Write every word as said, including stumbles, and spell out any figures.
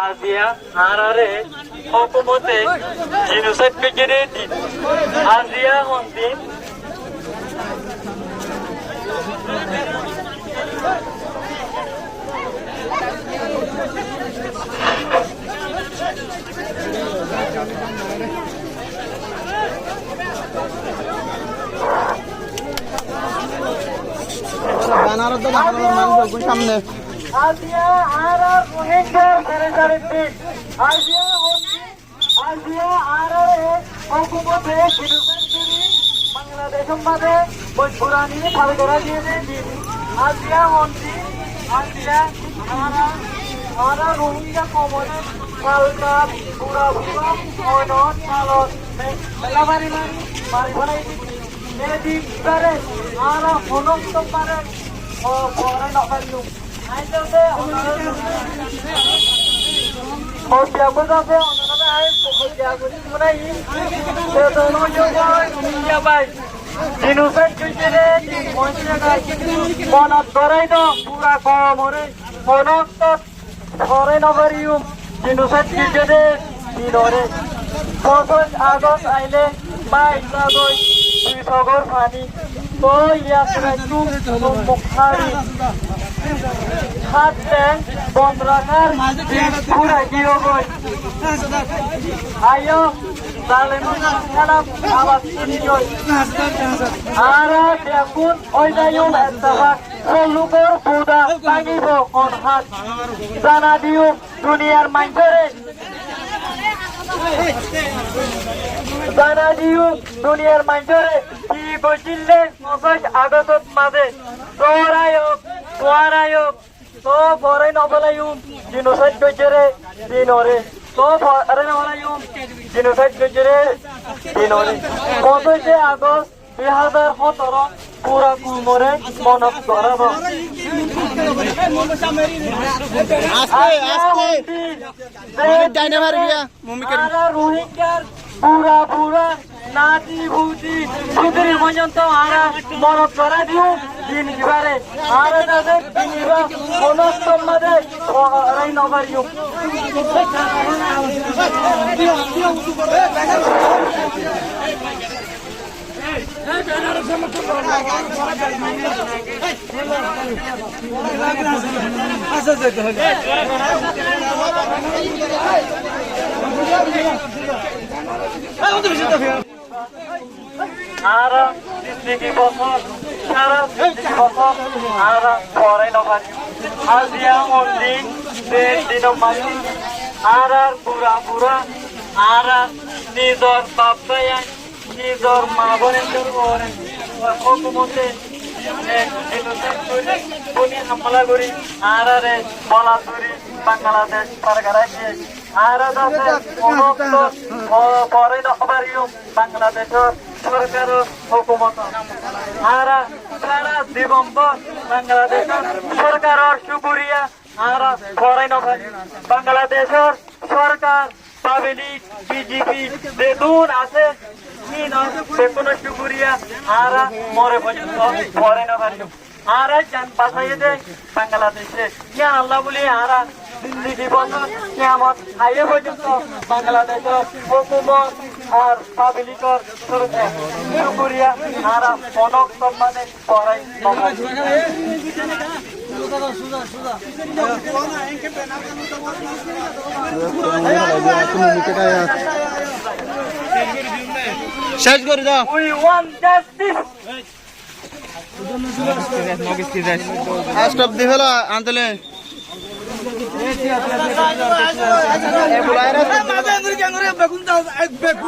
Aijja añáráre hókumote jinosaid goijjé dé din. Aijja hondin? Aijja añára Ruáinggar sere sere din. Aijja hondin? Aijja añáráre hókumote jinosaid gorí Bangladecór mazé mojburaní fal gorá diyé dé din. Aijja hondin? Aijja añára, añára Ruáingga koumoré falka, bura bura, oinot, falot, mela mari mari, mari félai diyé. E din ibáre añára honó kittábare, o, forai no faillúm. Jinosaid goijjé dé, monot goráido, bura koumoré, honó kittábare forai no fariyúm. Jinosaid goijjé dé dinoré. Foñsíc Agost ailé báic Agost, dui sogór faní. Toi yad raikkó, Mukhari. Hátde bon rakár din fúrai giyói. Aiyó, zalimor hélaf abas cúni giyói. Añára beggún ói zaiyum ettefak. Sollukor buda báñgibo hon hát? Zana diyum duniyar maincóre. Zana diyum duniyar maincóre, ki goijjíl dé foñsíc Agostót mazé. Tuáñra ók, tuáñra ók, toóu forai no felaiyum, jinosaid goijjé dé dinoré. Toóu forai no felaiyum, jinosaid goijjé dé dinoré. Foñsíce Agost dui házar hótoro bura koumoré monot goráibo. Aste, aste. Mumik daine mari giya, mumik. Añára Ruáinggar bura bura, nati futi, suduri foijjonto añára monot gorái diyum din ibáre. Añára zate din ibá honó kittábare forai no fariyúm. Añára zindigi bosór, sára zindigi bosór añára forai no fari. Aijja hondin, ze dinor mazé añárar bura bura, añárar nizor baf bái, nizor maa boinor uore hókumote, e, jinosaid gorí, kúni hámela gorí, añárare bolat dóri Bangladec sorkare diyé. Añára zate honó kittábare forai no fariyum Bangladecór sorkaror hókumotor. Añára sára zibon bór Bangladecór sorkaror cúkuriya añára forai no fari. Bangladecór sorkar, pablik, bijepi zedún asé, híinor beggúnor cúkuriya añára more foijjonto forai no fari. Añára zan basaiyé dé Bangladece. Yá Allah buli añára zindigi bosór kiyamot aiyé foijjonto Bangladecór hókumot ar pablikor cúkuriya añára honó kittábare forai no fari. Céc gorí do. We want justice. Stop di féla, andole.